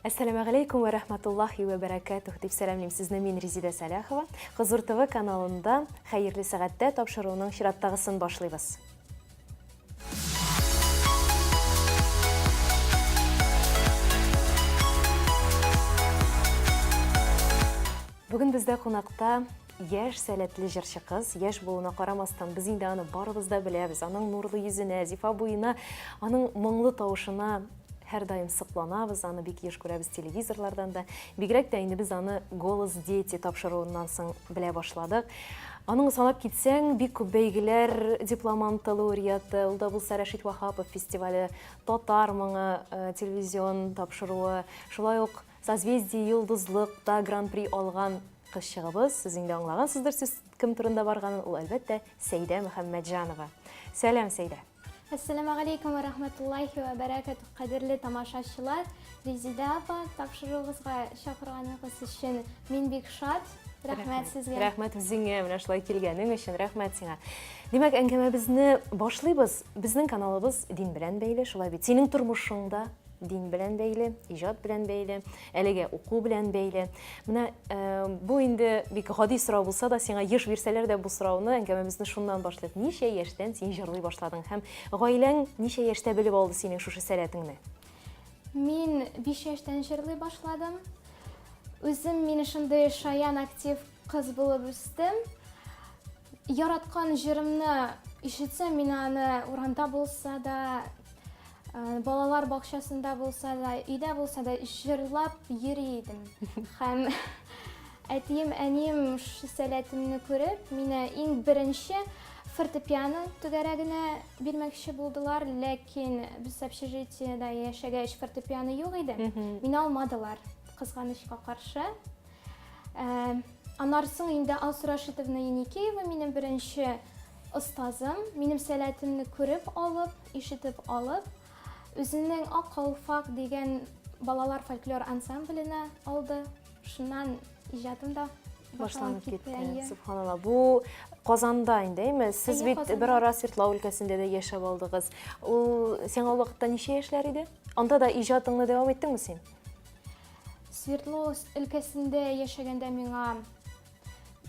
Әссәламәгаләйкүм вә рәхмәтуллаһи вә бәрәкәтүһ дип сәламлим сезне мин Резидә Сәләхова. Хозур ТВ каналында Хәерле сәгатьтә тапшыруының чираттагысын башлыйбыз. Бүген бездә кунакта яшь сәләтле җырчы кыз, яшь булуына карамастан, без инде аны барыбыз да беләбез. Аның нурлы йөзенә, зифа буена, аның моңлы тавышына һәрдаим сокланабыз, аны бик еш күрәбез телевизорлардан да. Бигрәк тә инде без аны Голос дети тапшыруыннан соң белә башладык. Аның санап китсәң, бик күп бәйгеләр дипломанты, лауреаты, ул да булса Рәшит Ваһапов фестивале, Татар моңы э, телевизион тапшыруы, шулай ук Созвездие Йолдызлык та гран-при алган кызчыгыбыз, сез инде аңлагансыздыр сүз кем турында барганын, ул әлбәттә Сәйдә Мөхәммәтҗанова. Сәлам, Сәйдә! Әссәламәгаләйкүм вә рәхмәтуллаһи вә бәрәкәтүһ, кадерле тамашачылар! Резидә апа, тапшыруыгызга чакырганыгыз өчен мин бик шат. Рәхмәт сезгә. Рәхмәт үзеңә, менә шулай килгәнең өчен, рәхмәт сиңа. Димәк, әңгәмәбезне башлыйбыз. Безнең каналыбыз дин белән бәйле, шулай бит. Синең тормышың да дин белән бәйле, иҗат белән бәйле, әлегә уку белән бәйле. Менә э, бу инде бик гади сорау булса да, сиңа еш бирсәләр дә бу сорауны, әңгәмәбезне шуннан башлыйк. Ничә яшьтән син җырлый башладың һәм гаиләң ничә яшьтә белеп алды синең шушы сәләтеңне? Мин 5 яшьтән җырлый башладым. Үзем мин шундый шаян актив кыз булып үстем. Яраткан җырымны ишетсәм, мин аны урамда булса да, Э, балалар бакчасында булса да, өйдә булса да җырлап йөри идем. Һәм әтием, әнием шушы сәләтемне күреп, мине иң беренче фортепиано түгәрәгенә бирмәкче булдылар, ләкин без общежитиедә яшәгәч фортепиано юк иде. Мине алмадылар, кызганычка каршы. Э, аннан соң инде Алсу Рашитовна Еникеева минем беренче Остазым, минем сәләтемне күреп алып, ишетеп алып, үзенең Ак калфак дигән балалар фольклор ансамбленә алды. Шуннан иҗатым да башланып китте. Әйе. Субханалла. Бу Казанда инде, әйме? Сез бит бер ара Свердлау өлкәсендә дә яшәп алдыгыз. Ул сиңа ул вакытта ничә яшьләр иде? Анда да иҗатыңны дәвам иттеңме син? Свердловск өлкәсендә яшәгәндә миңа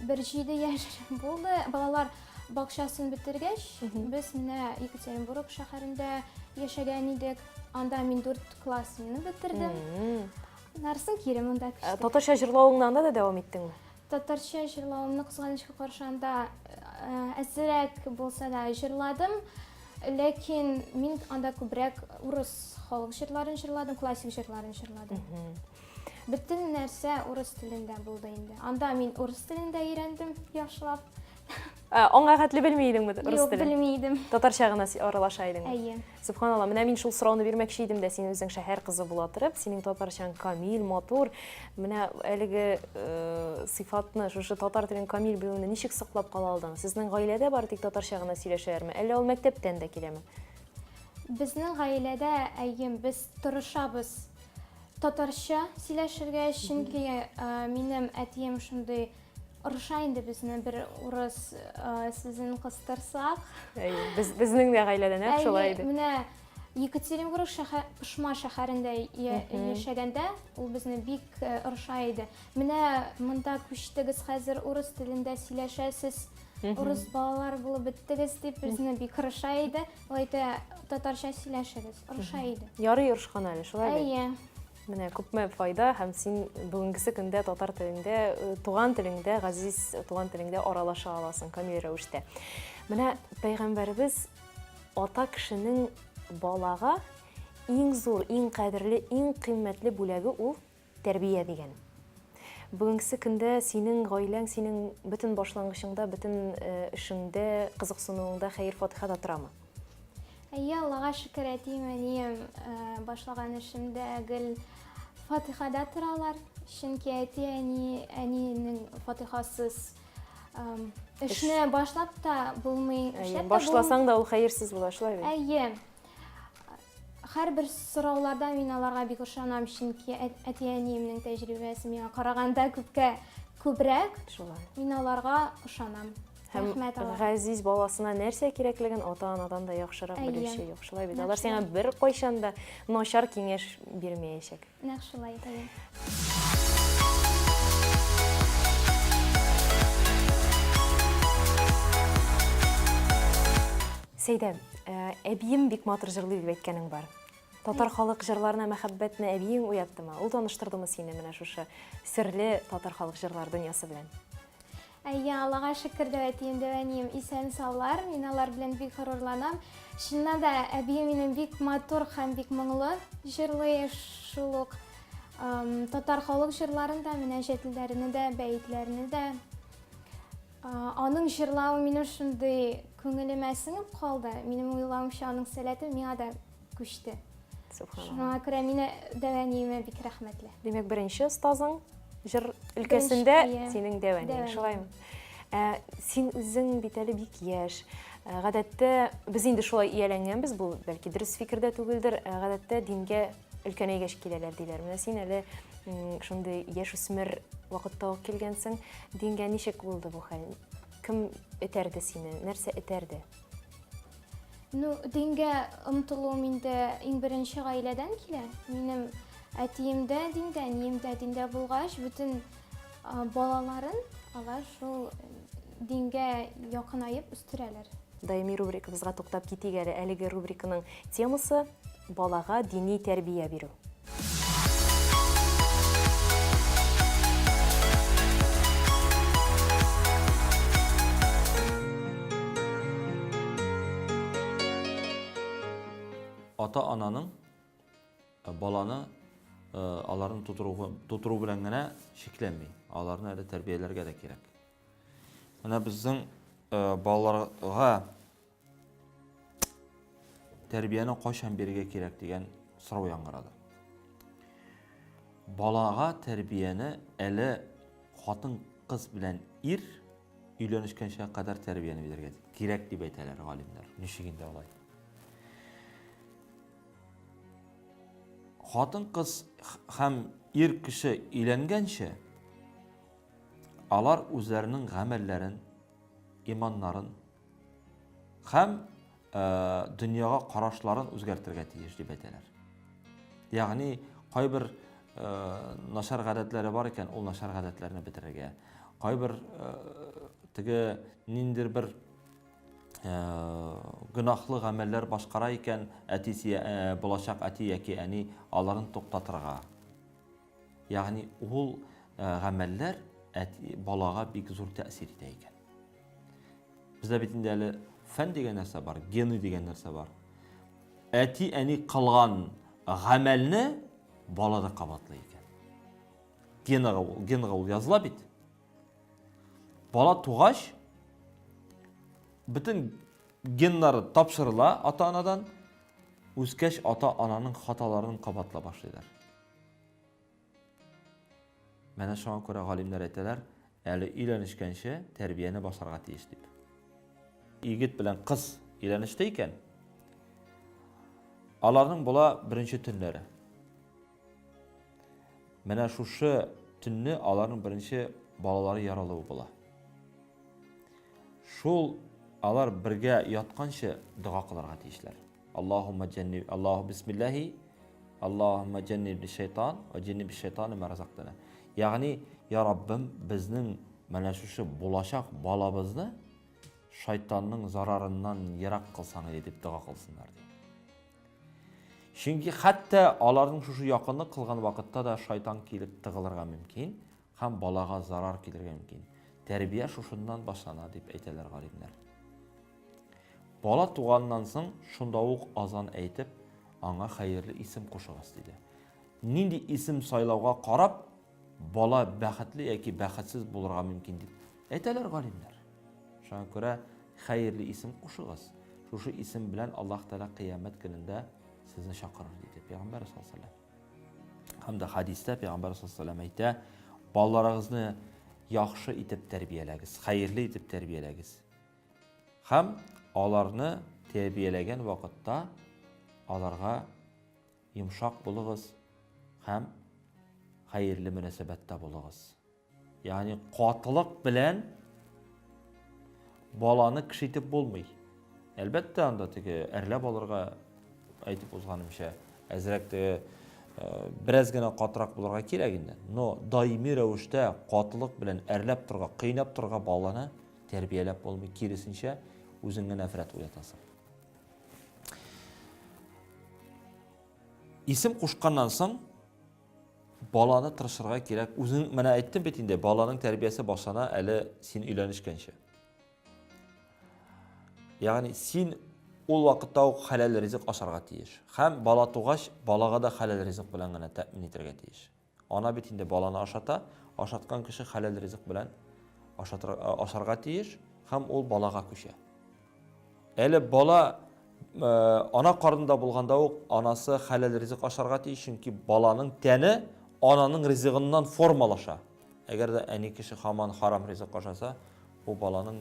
Бер җиде яшь булды. Балалар бакчасын бетергәч, без менә Екатеринбург шәһәрендә яшәгән идек. Анда мин дүрт классымны бетердем. Нарсын кире монда күчтек. Э, татарча җырлавыңны анда да дәвам иттеңме? Татарча җырлавымны кызганычка каршы анда э, әзрәк булса да җырладым. Ләкин мин анда күбрәк урыс халык җырларын җырладым, классик җырларын җырладым. Бөтен нәрсә урыс телендә булды инде. Анда мин урыс телен дә өйрәндем яхшылап. Ә, аңа хәтле белми идеңме урыс Юк, телен? белми идем. Татарча гына аралаша идеңме? Әйе. Субханалла, менә мин шул сорауны бирмәкче идем дә, син үзең шәһәр кызы була торып, синең татарчаң камил, матур. Менә әлеге э, сыйфатны, шушы татар телен камил белүне ничек саклап кала алдың? Сезнең гаиләдә бары тик татарча гына сөйләшәләрме? Әллә ул мәктәптән дә киләме? Безнең гаиләдә, әйе, без тырышабыз Татарча сөйләшергә, чөнки минем әтием шундый орыша инде безне бер урыс сүзен кыстырсак. Әйе, без, безнең дә гаиләдә нәкъ шулай иде. Менә Екатеринбург шәһәр, Пышма шәһәрендә яшәгәндә ул безне бик орыша иде. Менә монда күчтегез хәзер урыс телендә сөйләшәсез, урыс балалар булып беттегез дип безне бик орыша иде. Ул әйтә, татарча сөйләшегез. Орыша иде. Ярый орышкан әле, шулай бит? Әйе. Менә күпме файда һәм син бүгенгесе көндә татар телендә, э, туган телеңдә, газиз туган телеңдә аралаша аласың камил рәвештә. Менә пәйгамбәребез ата кешенең балага иң зур, иң кадерле, иң кыйммәтле бүләге ул Тәрбия дигән. Бүгенгесе көндә синең гаиләң синең бөтен башлангычыңда, бөтен эшеңдә, кызыксынуыңда хәер-фатихада торамы? Әйе, Аллага шөкер, әтием, әнием башлаган эшемдә гел фатихада торалар. Чөнки әти-әни, әнинең фатихасыз эшне башлап та булмый, эшләп тә булмый. Башласаң да ул хәерсез була, шулай бит? Әйе. Һәрбер сорауларда мин аларга бик ышанам, чөнки әти-әниемнең тәҗрибәсе миңа караганда күпкә күбрәк. Шулай. Мин аларга ышанам. Һәм Рәхмәт аларга. газиз баласына нәрсә кирәклеген ата-анадан да яхшырак Әйе. белүче юк. Шулай бит. Нәкъ Алар сиңа шулай. беркайчан да начар киңәш бирмәячәк. Нәкъ шулай, әйе. Сәйдә, э, әбием бик матур җырлый дип әйткәнең бар. Татар халык җырларына мәхәббәтне әбиең уяттымы? Ул таныштырдымы сине менә шушы серле татар халык җырлары дөньясы белән? Әйе, Аллага шөкер, дәү әтием, дәү әнием исән-саулар. Мин алар белән бик горурланам. Чыннан да, әбием минем бик матур һәм бик моңлы җырлый. Шул ук татар халык җырларын да, мөнәҗәтләрне дә, бәетләрне дә. Аның җырлавы минем шундый күңелемә сеңеп калды. Минем уйлавымча, аның сәләте миңа да күчте. Субханалла. Шуңа күрә мин дәү әниемә бик рәхмәтле. Димәк, беренче остазың җыр өлкәсендә синең дәү әниең, шулаймы? Ә, син үзең бит әле бик яшь. Ә, гадәттә без инде шулай ияләнгәнбез, бу бәлки дөрес фикер дә түгелдер. Ә, гадәттә дингә өлкәнәйгәч киләләр диләр. Менә син әле шундый яшүсмер вакытта ук килгәнсең. Дингә ничек булды бу хәл? Кем этәрде сине? Нәрсә этәрде? Ну, дингә омтылуым инде иң беренче гаиләдән килә. Минем әтием дә диндә, әнием дә диндә булгач, бөтен балаларын алар шул дингә якынаеп үстерәләр. Даими рубрикабызга туктап китик әле. Әлеге рубриканың темасы балага дини тәрбия бирү. Ата-ананың э, баланы э, аларны тутыру, тутыру белән генә чикләнми. Аларны әле тәрбияләргә дә кирәк. Менә безнең э, балаларга тәрбияне кайчан бирергә кирәк дигән сорау яңгырады. Балага тәрбияне әле хатын-кыз белән ир өйләнешкәнчә кадәр тәрбияне бирергә кирәк дип әйтәләр галимнәр. Ничек инде алай? Хатын-кыз һәм ир кеше өйләнгәнче алар үзләренең гамәлләрен, иманнарын һәм дөньяга карашларын үзгәртергә тиеш дип әйтәләр. Ягъни кайбер начар гадәтләре бар икән, ул начар гадәтләрне бетерергә. Кайбер теге ниндидер бер гөнаһлы гамәлләр башкара икән, әтисе булачак әти яки әни аларын туктатырга. Ягъни ул гамәлләр әти балага бик зур тәэсир итә икән. Бездә бит инде әле фән дигән нәрсә бар, гены дигән нәрсә бар. Әти-әни кылган гамәлне бала да кабатлый икән. Генага ул, генга ул языла бит. Бала тугач, бөтен геннары тапшырыла ата-анадан, үскәч ата-ананың хаталарын кабатлап башлыйлар. Менә шуңа күрә галимнәр әйтәләр, әле өйләнешкәнче тәрбияне башларга тиеш дип. Егет белән кыз өйләнеште икән, аларның була беренче төннәре. Менә шушы төнне аларның беренче балалары яралуы була. Шул алар бергә ятканчы дога кылырга тиешләр. Аллаһумма җәнниб, Аллаһу бисмиллаһи, Аллаһумма җәннибни шайтан, ва җәнниби шайтана ма разактана. Ягъни, я Раббым, безнең менә шушы булачак балабызны шайтанның зарарыннан ерак кылсаң иде дип дога кылсыннар ди. Чөнки хәтта аларның шушы якынлык кылган вакытта да шайтан килеп тыгылырга мөмкин һәм балага зарар килергә мөмкин. Тәрбия шушыннан башлана дип әйтәләр галимнәр. Бала туганнан соң шунда ук азан әйтеп, аңа хәерле исем кушыгыз, диде. Нинди исем сайлауга карап, бала бәхетле яки бәхетсез булырга мөмкин дип әйтәләр галимнәр. Шуңа күрә хәерле исем кушыгыз. Шушы исем белән Аллаһ Тәгалә кыямәт көнендә сезне чакырыр, диде Пәйгамбәр саллаллаһу алейһи вәсәлләм. Һәм дә хәдистә Пәйгамбәр саллаллаһу алейһи вәсәлләм әйтә, балаларыгызны яхшы итеп тәрбияләгез, хәерле итеп тәрбияләгез. Һәм аларны тәрбияләгән вакытта аларга йомшак булыгыз һәм хәерле мөнәсәбәттә булыгыз. Ягъни катылык белән баланы кеше итеп булмый. Әлбәттә, анда теге әрләп алырга әйтеп узганымча, әзрәк теге э, бераз генә катырак булырга кирәк инде. Но даими рәвештә катылык белән әрләп торырга, кыйнап торырга баланы тәрбияләп булмый, киресенчә, үзеңә нәфрәт уятасың. Исем кушканнан соң баланы тырышырга кирәк. Үзең менә әйттем бит инде, баланың тәрбиясе башлана әле син өйләнешкәнче. Ягъни син ул вакытта ук хәләл ризык ашарга тиеш. Һәм бала тугач, балага да хәләл ризык белән генә тәэмин итәргә тиеш. Ана бит инде баланы ашата, ашаткан кеше хәләл ризык белән ашатыр, ашарга тиеш һәм ул балага күчә. Әле бала ана карнында булганда ук анасы хәләл ризык ашарга тиеш, чөнки баланың тәне ананың ризыгыннан формалаша. Әгәр дә әни кеше һаман харам ризык ашаса, бу баланың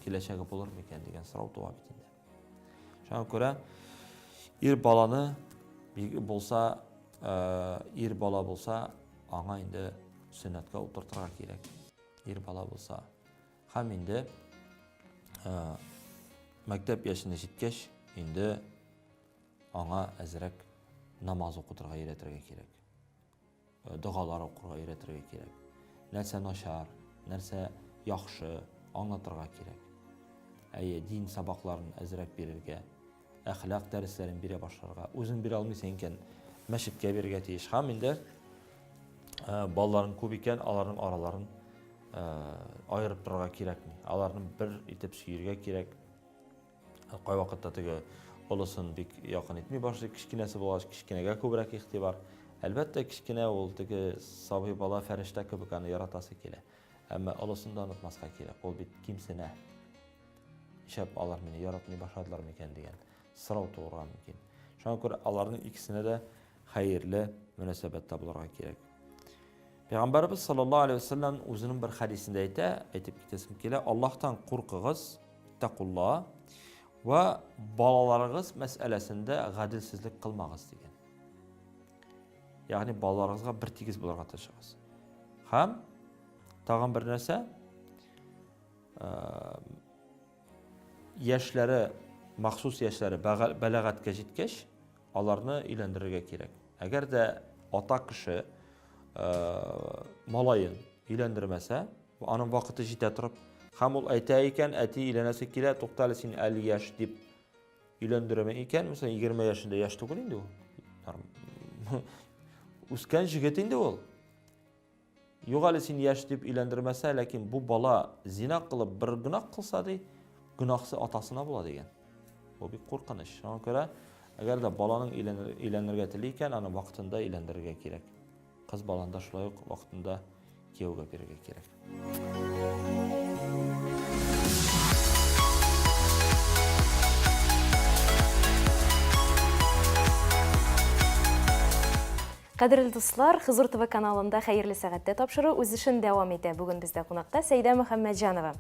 киләчәге булыр микән дигән сорау туа бит инде. Шуңа күрә ир баланы булса, э, ир бала булса, аңа инде сөннәткә утыртырга кирәк. Ир бала булса. Һәм инде э, мәктәп яшенә җиткәч, инде аңа әзрәк намаз укытырга өйрәтергә кирәк. Э, догалар укырга өйрәтергә кирәк. Нәрсә начар, нәрсә яхшы аңлатырга кирәк. Әйе, дин сабакларын әзрәк бирергә, әхлак дәресләрен бирә башларга. Үзең бирә алмыйсың икән, мәчеткә бирергә тиеш. Һәм инде э, балаларың күп икән, аларның араларын э, аерып торырга кирәкми. Аларны бер итеп сөергә кирәк. Кайвакытта теге олысын бик якын итми башлый, кечкенәсе булгач, кечкенәгә күбрәк игътибар. Әлбәттә, кечкенә ул теге сабый бала фәрештә кебек аны яратасы килә. Әмма олысын да онытмаска кирәк. Ул бит кимсенә. Нишләп алар мине яратмый башладылар микән дигән сорау туырга мөмкин. Шуңа күрә аларның икесенә дә хәерле мөнәсәбәттә булырга кирәк. Пәйгамбәребез саллаллаһу алейһи вәсәлләм үзенең бер хәдисендә әйтә, әйтеп китәсем килә, Аллаһтан куркыгыз, Иттакулла вә балаларыгыз мәсьәләсендә гаделсезлек кылмагыз дигән. Ягъни балаларыгызга бер тигез булырга тырышыгыз. Һәм тагын бер нәрсә, яшьләре, махсус яшьләре бәләгатькә җиткәч, аларны өйләндерергә кирәк. Әгәр дә ата кеше малаен өйләндермәсә, Аның вакыты җитә торып, һәм ул әйтә икән, әти өйләнәсе килә, тукта әле син әле яшь дип өйләндерәме икән, мәсәлән, 20 яшендә яшь түгел инде ул. Үскән җегет инде ул. Юк әле син яшь дип өйләндермәсә, ләкин бу бала зина кылып бер гөнаһ кылса ди, гөнаһсы атасына була дигән. Бу бик куркыныч. Шуңа күрә, әгәр дә баланың өйләнергә тели икән, аны вакытында өйләндерергә кирәк. Кыз баланы да шулай ук вакытында кияүгә бирергә кирәк. Кадерле дуслар, Хозур ТВ каналында Хәерле сәгатьтә тапшыру үз эшен дәвам итә. Бүген бездә кунакта Сәйдә Мөхәммәтҗанова.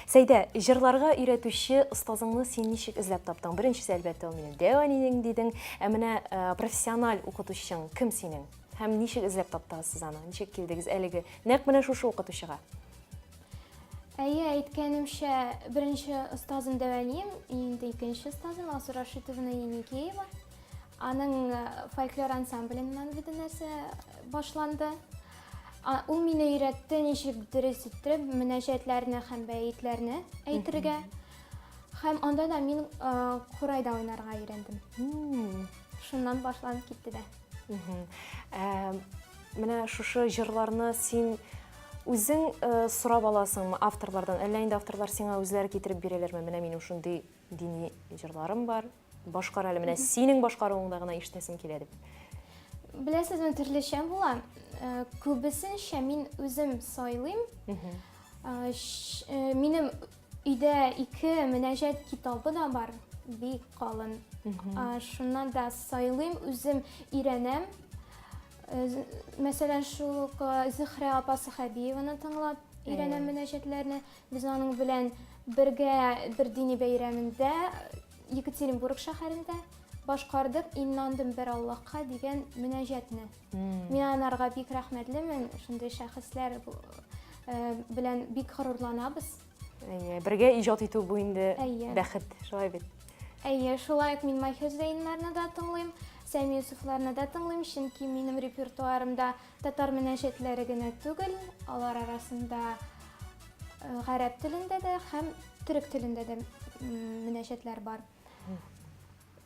Сәйдә, җырларга өйрәтүче остазыңны син ничек эзләп таптың? Беренчесе, әлбәттә, ул минем дәү әниең дидең. Ә менә э, профессиональ укытучың кем синең? Һәм ничек эзләп таптыгыз сез аны? Ничек килдегез әлеге нәкъ менә шушы укытучыга? Әйе, әйткәнемчә, беренче остазым дәү әнием, инде икенче остазым Алсу Рашитовна Еникеева. Аның э, фольклор ансамбленнән бөтен нәрсә башланды. Ул мине өйрәтте, ничек дөрес иттереп мөнәҗәтләрне һәм бәетләрне әйтергә. Һәм анда да мин э, курайда уйнарга өйрәндем. Шуннан башланып китте дә. Ә, менә шушы җырларны син үзең э, сорап аласыңмы авторлардан? Әллә инде авторлар сиңа үзләре китереп бирәләрме? Менә минем шундый дини җырларым бар. Башкар әле, менә синең башкаруыңда гына ишетәсем килә дип. Беләсезме, төрлечә була. Э, күбесенчә мин үзем сайлыйм. Э, э, минем Өйдә ике мөнәҗәт китабы да бар, бик калын. Шуннан да сайлыйм, үзем өйрәнәм. Э, мәсәлән, шул ук э, Зөһрә апа Сәхәбиеваны тыңлап өйрәнәм мөнәҗәтләрне. Без аның белән бергә бер дини бәйрәмендә Екатеринбург шәһәрендә башкардык Иннандым бер Аллаһка дигән мөнәҗәтне. Мин анарга бик рәхмәтлемен, шундый шәхесләр э, белән бик горурланабыз. Әйе, бергә иҗат итү бу инде бәхет, шулай бит. Әйе, шулай ук мин Маһир Зәйннарны да тыңлыйм, Сәми Юсуфларны да тыңлыйм, чөнки минем репертуарымда татар мөнәҗәтләре генә түгел, алар арасында э, гарәп телендә дә һәм төрек телендә дә мөнәҗәтләр бар.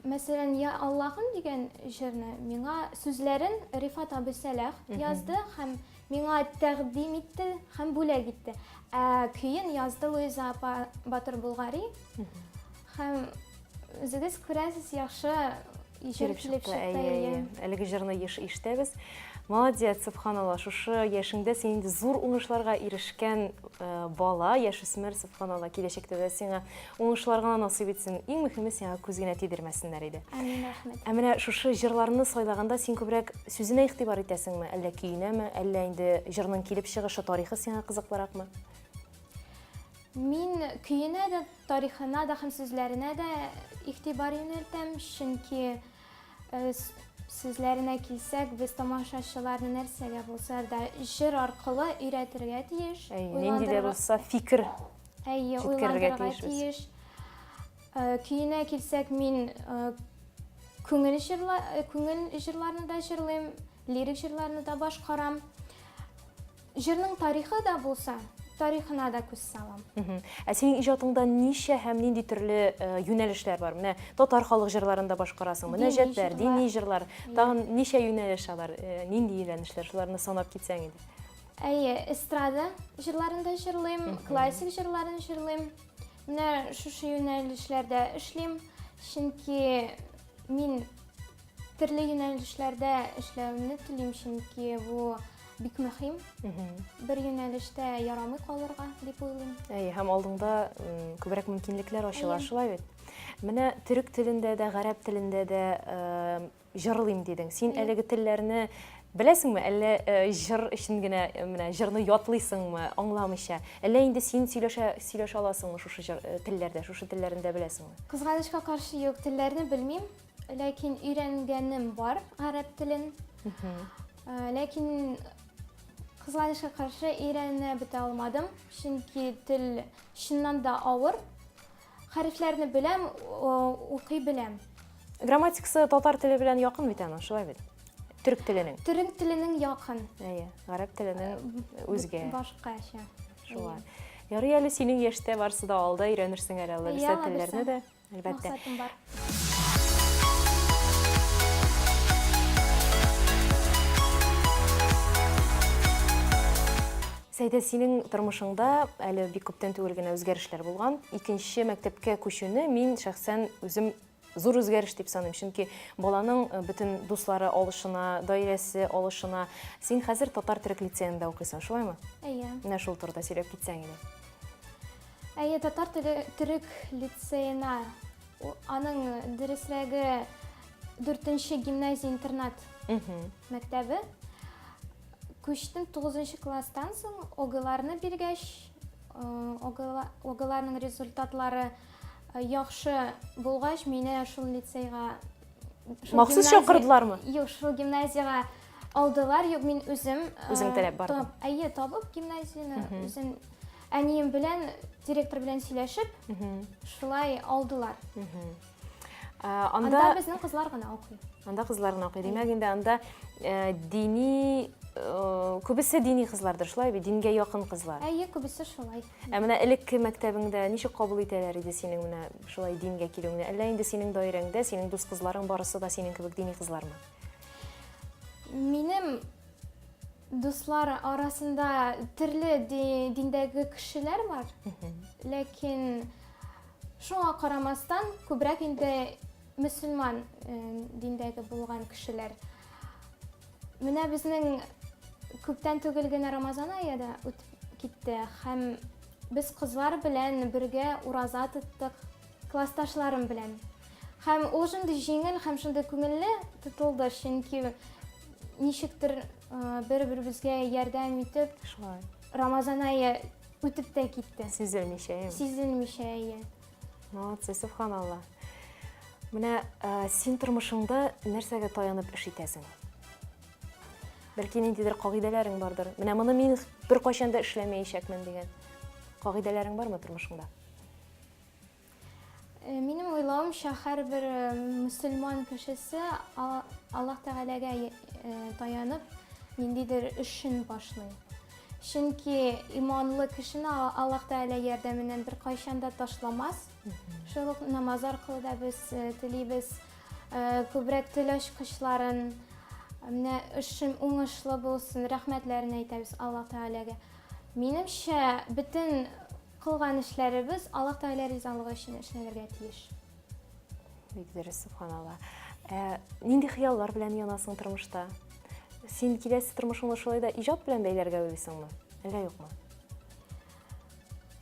Мәсәлән, Я Аллаһым дигән җырны миңа сүзләрен Рифат абый Сәлах язды һәм миңа тәкъдим итте һәм бүләк итте. Ә көен язды Луиза апа Батыр Булгари. Һәм үзегез күрәсез, яхшы җыр килеп чыкты. Әйе, әлеге җырны еш ишетәбез. Молодец, субханалла, шушы яшеңдә син инде зур уңышларга ирешкән э, бала, яшүсмер, субханалла, киләчәктә дә сиңа Уңышлар гына насыйп итсен. Иң мөһиме сиңа күз генә тидермәсеннәр иде. Амин, рәхмәт. Ә менә шушы җырларны сайлаганда син күбрәк сүзенә игътибар итәсеңме, әллә көенәме, әллә инде җырның килеп чыгышы, тарихы сиңа кызыклыракмы? Мин көенә дә, тарихына да һәм сүзләренә дә игътибар юнәлтәм, чөнки э, сүзләренә килсәк, без тамашачыларны нәрсәгә булса да җыр аркылы өйрәтергә тиеш. Әй, нинди дә булса фикер Әйе, уйландырырга тиеш. Э, көенә килсәк, мин э, күңел җырла, э, күңел җырларны да җырлыйм, лирик җырларны да башкарам. Җырның тарихы да булса, тарихына да күз салам. Ә синең иҗатыңда ничә һәм нинди төрле юнәлешләр бар? Менә татар халык җырларын да башкарасың, мөнәҗәтләр, дини җырлар. Тагын ничә юнәлеш алар? Нинди юнәлешләр? Шуларны санап китсәң иде. Әйе, эстрада җырларын да җырлыйм, классик җырларын җырлыйм. Менә шушы юнәлешләрдә эшлим, чөнки мин төрле юнәлешләрдә эшләвемне телим, чөнки бу бик мөһим. Бер юнәлештә ярамый калырга дип уйлыйм. Әйе, һәм алдыңда күбрәк мөмкинлекләр ачыла, шулай бит? Менә төрек телендә дә, гарәп телендә дә Җырлыйм дидең. Син әлеге телләрне беләсеңме, әллә э, җыр өчен генә э, менә җырны ятлыйсыңмы, аңламыйча? Әллә инде син сөйләшә сөйләшә аласыңмы шушы җыр э, телләрдә, шушы телләрне дә беләсеңме? Кызганычка каршы юк, телләрне белмим, ләкин өйрәнгәнем бар гарәп телен. Ләкин кызганычка каршы өйрәнә бетә алмадым, чөнки тел чыннан да авыр. Хәрефләрне беләм, укый беләм. Грамматикасы татар теле белән якын бит аның, шулай бит? Төрек теленең. Төрек теленең якын. Әйе, гарәп теленең үзгә. Башкача. Шулай. Ярый әле синең яшьтә барсы да алда өйрәнерсең әле алла бирсә телләрне дә. Әлбәттә. Максатым бар. Сәйдә, синең тормышыңда әле бик күптән түгел генә үзгәрешләр булган. Икенче мәктәпкә күчүне мин шәхсән үзем зур үзгәреш дип саныйм. Чөнки баланың э, бөтен дуслары алышына, даирәсе алышына. Син хәзер татар төрек лицеенда укыйсың, шулаймы? Әйе. Менә шул турыда сөйләп китсәң иде. Әйе, татар төрек лицеена, аның дөресрәге дүртенче гимназия-интернат мәктәбе. Күчтем тугызынчы класстан соң, ОГЭларны биргәч, ОГЭларның результатлары яхшы булгач, мине шул лицейга Махсус чакырдылармы? Юк, шул гимназиягә алдылар. Юк, мин үзем Үзең теләп бардың. Әйе, табып гимназияне үзем әнием белән, директор белән сөйләшеп, шулай алдылар. Анда, анда безнең кызлар гына укый. Анда кызлар гына укый. Димәк, инде анда э, дини э, күбесе дини кызлардыр, шулай бит? Дингә якын кызлар. Әйе, күбесе шулай. Ә менә элекке мәктәбеңдә ничек кабул итәләр иде синең менә шулай дингә килүеңне? Әллә инде синең даирәңдә, синең дус кызларың барысы да синең кебек дини кызлармы? Минем дуслар арасында төрле диндәге кешеләр бар. Ләкин Шуңа карамастан, күбрәк инде мөселман э, диндәге булган кешеләр. Менә безнең күптән түгел генә Рамазан ае да үтеп китте һәм без кызлар белән бергә ураза тоттык, классташларым белән. Һәм ул шундый җиңел һәм шундый күңелле тотылды, чөнки ничектер э, бер-беребезгә ярдәм итеп, Шулай. Рамазан ае Үтеп тә китте. Сизелмичә, әйе. Сизелмичә, әйе. Молодцы, субханалла. Менә ә, син тормышыңда нәрсәгә таянып эш итәсең? Бәлки ниндидер кагыйдәләрең бардыр. Менә моны мин беркайчан да эшләмәячәкмен дигән. Кагыйдәләрең бармы тормышыңда? Э, минем уйлавымча, һәрбер э, мөселман кешесе Аллаһ Тәгаләгә э, таянып, ниндидер эшен башлый. Чөнки иманлы кешене Аллаһ Тәгалә ярдәменнән беркайчан да ташламас. Шул ук намаз аркылы да без телибез күбрәк тел ачкычларын, менә эшем уңышлы булсын, рәхмәтләрен әйтәбез Аллаһ Тәгаләгә. Минемчә, бөтен Кылган эшләребез Аллаһ Тәгалә ризалыгы өчен эшләнергә тиеш. Бик дөрес, субханалла. Ә, нинди хыяллар белән янасың тормышта? Син киләсе тормышыңны шулай да иҗат белән бәйләргә уйлыйсыңмы? Әллә юкмы?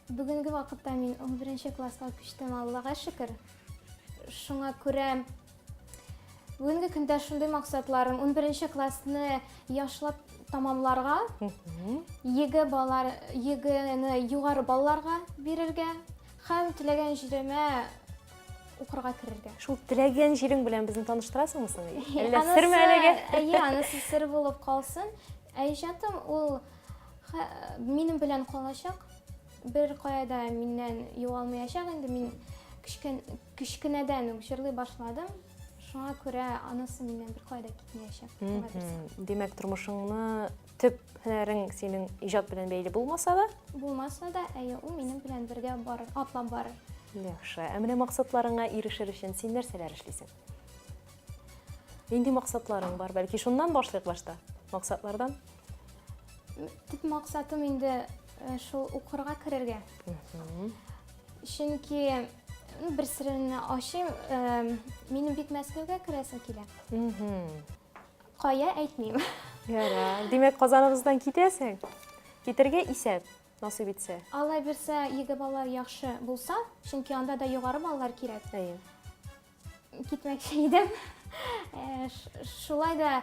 Бүгенге вакытта мин 11 класска күчтем, Аллага шөкер. Шуңа күрә Бүгенге көндә шундый максатларым, 11 классны яшлап тамамларга, ЕГЭ баллар, ЕГЭны югары балларга бирергә һәм теләгән җиремә укырга керергә. Шул теләгән җирең белән безне таныштырасыңмы соң? Әллә серме әлегә? Әйе, анысы сер булып калсын. Ә иҗатым ул минем белән калачак. Бер кая да миннән югалмаячак инде. Мин кечкенәдән үк җырлый башладым. Шуңа күрә анысы миннән бер кая да китмәячәк. Димәк, тормышыңны төп һөнәрең синең иҗат белән бәйле булмаса да? Булмаса да, әйе, ул минем белән бергә барыр, атлап барыр. Яхшы. Ә менә максатларыңа ирешер өчен син нәрсәләр эшлисең? Нинди максатларың бар? Бәлки шуннан башлыйк башта? Максатлардан? Төп максатым инде э, шул укырга керергә. Чөнки ну, бер серемне ачыйм, э, минем бик Мәскәүгә керәсем килә. Кая әйтмим. Ярар. Димәк, Казаныбыздан китәсең? Китергә исәп, насыйп итсә. Алла бирсә, ЕГЭ баллар яхшы булса, чөнки анда да югары баллар кирәк. Әйе. китмәкче идем. Э, шулай да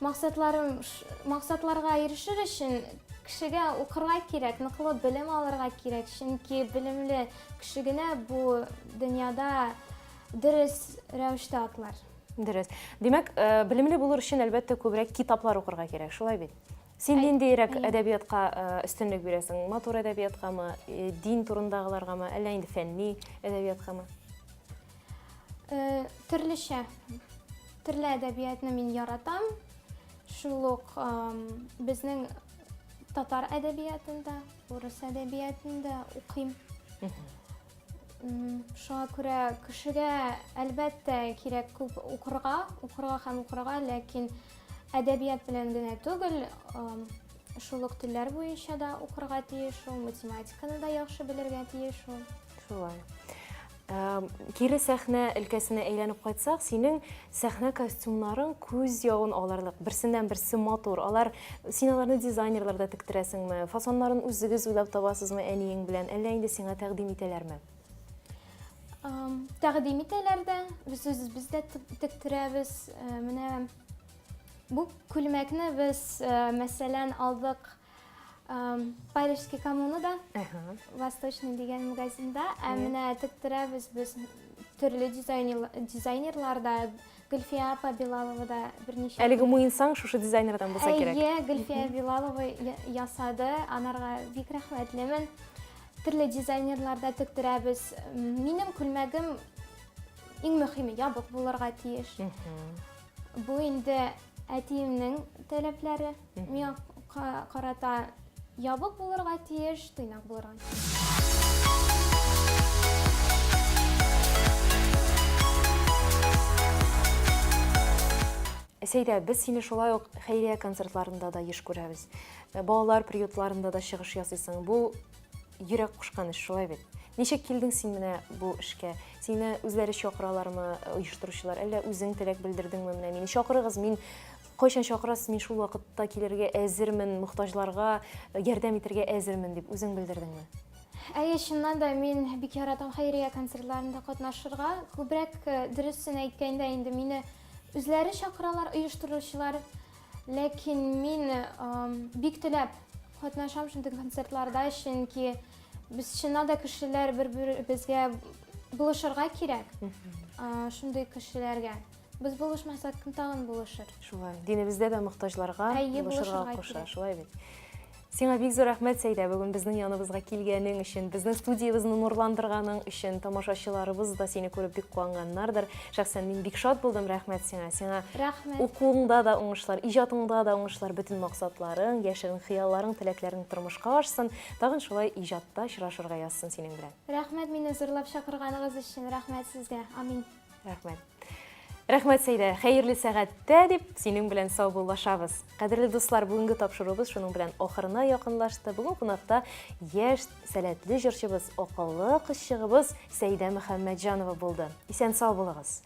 максатларым максатларга ирешер өчен кешегә укырга кирәк, ныклы белем алырга кирәк, чөнки белемле кеше генә бу дөньяда дөрес рәвештә атлар. Дөрес. Димәк, э, белемле булыр өчен әлбәттә күбрәк китаплар укырга кирәк, шулай бит? Син ниндиерәк әдәбиятка э, өстенлек бирәсең? Матур әдәбияткамы, дин турындагыларгамы, әллә инде фәнни әдәбияткамы? Э, төрлечә. Төрле әдәбиятны мин яратам. Шул ук безнең татар әдәбиятын да, урыс әдәбиятын да укыйм. Шуңа күрә кешегә әлбәттә кирәк күп укырга, укырга һәм укырга, ләкин әдәбият белән генә түгел, шул ук телләр буенча да укырга тиеш ул, математиканы да яхшы белергә тиеш ул. Шулай. Кире сәхнә өлкәсенә әйләнеп кайтсак, синең сәхнә костюмнарың күз явын алырлык, берсеннән берсе матур. Алар, син аларны дизайнерларда тектерәсеңме? Фасоннарын үзегез уйлап табасызмы әниең белән, әллә инде сиңа тәкъдим итәләрме? Тәкъдим итәләр дә, без үзебез дә тектерәбез. Э, менә бу күлмәкне без, э, мәсәлән, алдык Парижский коммунада, Восточный дигән магазинда, ә менә тектерәбез без төрле дизайнерларда, Гөлфия апа Билалова да берничә. Әлеге муенсаң шушы дизайнердан булса кирәк. Әйе, Гөлфия Билалова ясады, анарга бик рәхмәтлемен. Төрле дизайнерларда тектерәбез. Минем күлмәгем иң мөһиме ябык булырга тиеш. Бу инде әтиемнең таләпләре. Миңа карата ябык булырга тиеш, тыйнак булырга тиеш. Сәйдә, без сине шулай ук хәйрия концертларында да еш күрәбез. Э, балалар приютларында да чыгыш ясыйсың. Бу Йөрәк кушкан эш, шулай бит? Ничек килдең син менә бу эшкә? Сине үзләре чакыралармы, оештыручылар, әллә үзең теләк белдердеңме, менә мине чакырыгыз, мин кайчан чакырасыз, мин шул вакытта килергә әзермен, мохтаҗларга ярдәм итәргә әзермен дип үзең белдердеңме? Әйе, чыннан да мин бик яратам хәйрия концертларында катнашырга. Күбрәк, э, дөресен әйткәндә, инде мине үзләре чакыралар, оештыручылар. Ләкин мин бик теләп катнашам шундый концертларда, чөнки без чыннан да кешеләр бер-беребезгә булышырга кирәк. Шундый кешеләргә. Без булышмасак, кем тагын булышыр? Шулай. Динебездә дә мохтаҗларга булышырга куша, шулай бит. Сиңа бик зур рәхмәт, Сәйдә, бүген безнең яныбызга килгәнең өчен, безнең студиябезне нурландырганың өчен. Тамашачыларыбыз да сине күреп бик куанганнардыр. Шәхсән мин бик шат булдым, рәхмәт сиңа. Сиңа Рәхмәт. укуыңда да уңышлар, иҗатыңда да уңышлар, бөтен максатларың, яшерен хыялларың, теләкләрең тормышка ашсын. Тагын шулай иҗатта очрашырга язсын синең белән. Рәхмәт мине зурлап чакырганыгыз өчен, рәхмәт сезгә. Амин. Рәхмәт. Рәхмәт, Сәйдә. Хәерле сәгатьтә дип, синең белән саубуллашабыз. Кадерле дуслар, бүгенге тапшыруыбыз шуның белән ахырына якынлашты. Бүген кунакта яшь, сәләтле җырчыбыз, акыллы кызчыгыбыз Сәйдә Мөхәммәтҗанова булды. Исән-сау булыгыз.